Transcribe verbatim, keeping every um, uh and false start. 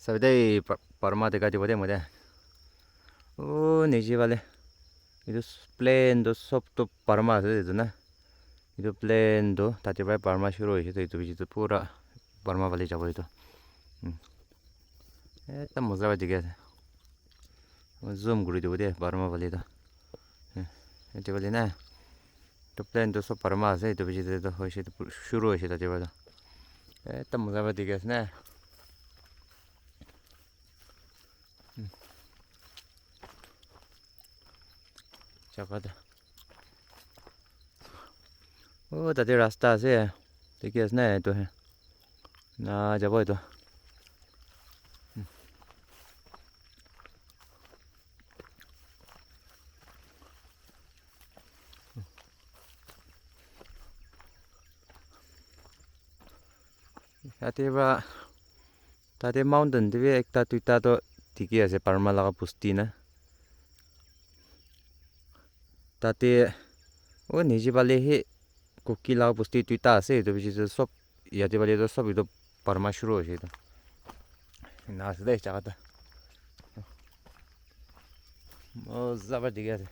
Sabi de, Burma dikha dibo de moi de. Oh, niche phale. Etu plain tu sob tu Burma ase etu na. Etu plain tu tate para Burma shuru hoise tu etu piche tu pura Burma phale jabo etu. Hmm. Ekdum moza para dikhi ase. Zoom kuri dibo de Burma phale tu. Hmm. Etu phale na. Etu plain tu sob Burma ase etu piche tu hoise tu shuru hoise tate para tu. Ekdum moza para dikhi ase na. Hmm. Jaga tu. Oh, tate rasta ase. Dikhi ase na etu he. Na jabo etu. Hmm. Yate para tate mountain te bi ekta duita toh dikhi ase Burma laga bosti na. Tate oh niche phale he Kuki laga bosti duita ase etu piche te sob yate phale toh sob etu Burma shuru hoise etu. Ena ase de jaga toh. Moza para dikhi ase.